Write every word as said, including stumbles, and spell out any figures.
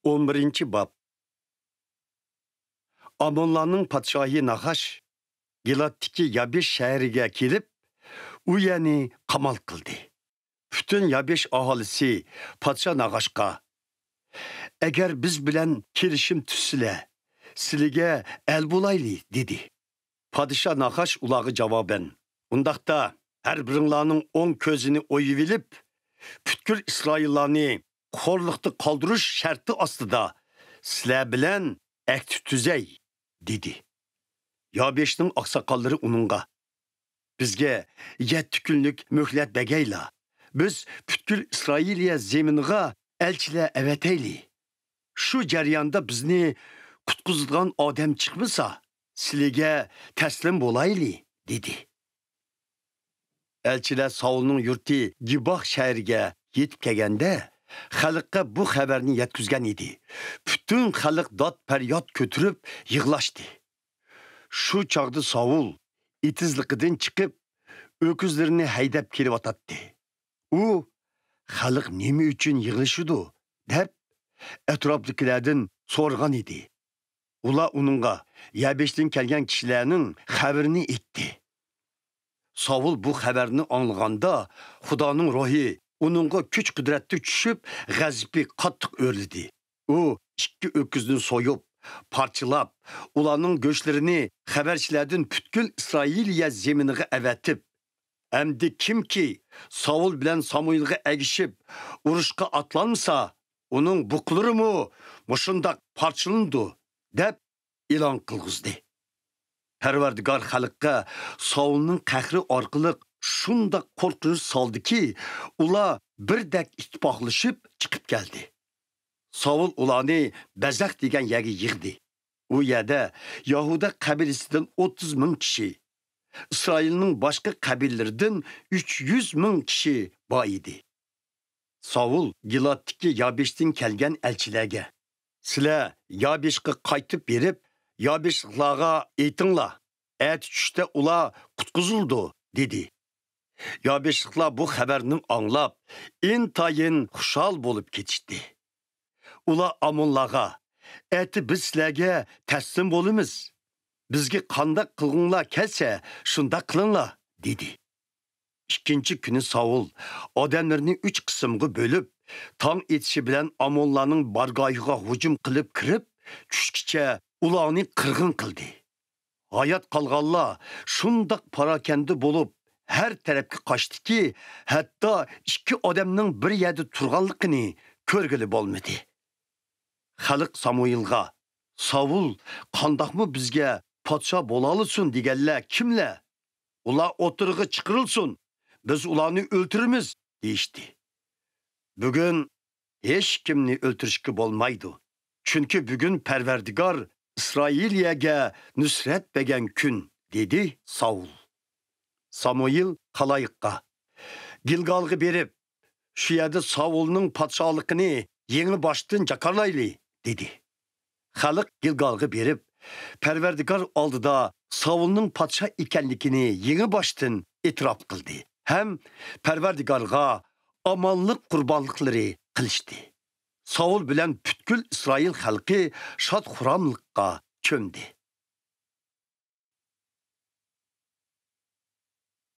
ئون بىرىنچى باب. ئامونلارنىڭ پادىشاھى ناخاش گىلادتىكى يابىش شەھىرىگە كېلىپ، ئۇ يەرنى قامال قىلدى. پۈتۈن يابىش ئاھالىسى پادىشاھ ناخاشقا، «ئەگەر بىز بىلەن كېلىشىم تۈزسىلە، سىلىگە ئەل بولايلى» دېدى. پادىشاھ ناخاش ئۇلارغا جاۋابەن، «ئۇنداقتا، ھەر بىرىڭلارنىڭ ئوڭ كۆزىنى ئويۇۋېلىپ، پۈتكۈل ئىسرائىللارنى خورلۇقتا قالدۇرۇش شەرتى ئاستىدا سىلەر بىلەن ئەھدى تۈزەي» دېدى. يابىشنىڭ ئاقساقاللىرى ئۇنىڭغا، «بىزگە يەتتە كۈنلۈك مۆھلەت بەگەيلا، بىز پۈتكۈل ئىسرائىلىيە زېمىنىغا ئەلچىلەر ئەۋەتەيلى. شۇ جەرياندا بىزنى قۇتقۇزىدىغان ئادەم چىقمىسا، سىلىگە تەسلىم بولايلى» دېدى. ئەلچىلەر ساۋۇلنىڭ يۇرتى گىباھ شەھىرىگە يېتىپ كەلگەندە، خەلققە بۇ خەۋەرنى يەتكۈزگەن ئىدى. پۈتۈن خەلق داد-پەرياد كۆتۈرۈپ يىغلاشتى. شۇ چاغدا ساۋۇل ئېتىزلىقىدىن چىقىپ، ئۆكۈزلىرىنى ھەيدەپ كېلىۋاتاتتى. ئۇ، «خەلق نېمە ئۈچۈن يىغلىشىدۇ؟» دەپ، ئەتراپتىكىلەردىن سورىغان ئىدى. ئۇلار ئۇنىڭغا يەبېشتىن كەلگەن كىشىلەرنىڭ خەۋىرىنى ئېيتتى. ساۋۇل بۇ خەۋەرنى ئاڭلىغاندا، خۇدانىڭ روھى ئۇنىڭغا كۈچ-قۇدرەتلىك چۈشۈپ، غەزىپى قاتتىق ئۆرلىدى. ئۇ ئىككى ئۆكۈزنى سويۇپ، پارچىلاپ، ئۇلارنىڭ گۆشلىرىنى خەۋەرچىلەردىن پۈتكۈل ئىسرائىلىيە زېمىنىغا ئەۋەتىپ، «ئەمدى كىمكى ساۋۇل بىلەن سامۇئېلغا ئەگىشىپ ئۇرۇشقا ئاتلانمىسا، ئۇنىڭ بۇقىلىرىمۇ مۇشۇنداق پارچىلىنىدۇ» دەپ ئېلان قىلغۇزدى. پەرۋەردىگار خەلققە ساۋۇلنىڭ قەھرى ئارقىلىق شۇنداق قورقۇنچ سالدىكى، ئۇلار بىردەك ئىتتىپاقلىشىپ چىقىپ كەلدى. ساۋۇل ئۇلارنى بەزەخ دېگەن يەرگە يىغدى. ئۇ يەردە يەھۇدا قەبىلىسىدىن ئوتتۇز مىڭ كىشى، ئىسرائىلنىڭ باشقا قەبىلىلىرىدىن ئۈچ يۈز مىڭ كىشى بار ئىدى. ساۋۇل گىلادتىكى يابېشتىن كەلگەن ئەلچىلەرگە، «سىلەر يابېشقا قايتىپ بېرىپ، يابېشلىقلارغا ئېيتىڭلار، ئەتە چۈشتە ئۇلار قۇتقۇزۇلىدۇ» دېدى. يابېشلىقلار بۇ خەۋەرنى ئاڭلاپ، ئىنتايىن خۇشال بولۇپ كېتىشتى. ئۇلار ئامونلارغا، «ئەتە بىز سىلەرگە تەسلىم بولىمىز. بىزگە قانداق قىلغۇڭلار كەلسە، شۇنداق قىلىڭلار» دېدى. ئىككىنچى كۈنى ساۋۇل ئادەملىرىنى ئۈچ قىسىمغا بۆلۈپ، تاڭ ئېتىشى بىلەن ئامونلارنىڭ بارگاھىغا ھۇجۇم قىلىپ كىرىپ، چۈشكىچە ئۇلارنى قىرغىن قىلدى. ھايات قالغانلار شۇنداق پاراكەندە بولۇپ، ھەر تەرەپكە قاچتىكى، ھەتتا ئىككى ئادەمنىڭ بىر يەردە تۇرغانلىقىنى كۆرگىلى بولمىدى. خەلق سامۇئېلغا، «ساۋۇل قانداقمۇ بىزگە پادىشاھ بولالىسۇن دېگەنلەر كىملەر؟ ئۇلار ئوتتۇرىغا چىقىرىلسۇن، بىز ئۇلارنى ئۆلتۈرىمىز» دېيىشتى. «بۈگۈن ھېچكىمنى ئۆلتۈرۈشكە بولمايدۇ، چۈنكى بۈگۈن پەرۋەردىگار ئىسرائىلىيەگە نۇسرەت بەرگەن كۈن» دېدى ساۋۇل. سامۇئېل خالايىققا، «گىلگالغا بېرىپ، شۇ يەردە ساۋۇلنىڭ پادىشاھلىقىنى يېڭى باشتىن جاكارلايلى» دېدى. خەلق گىلگالغا بېرىپ، پەرۋەردىگار ئالدىدا ساۋۇلنىڭ پادىشاھ ئىكەنلىكىنى يېڭى باشتىن ئېتىراپ قىلدى ھەم پەرۋەردىگارغا ئامانلىق قۇربانلىقلىرى قىلىشتى. ساۋۇل بىلەن پۈتكۈل ئىسرائىل خەلقى شاد-خۇراملىققا چۆمدى.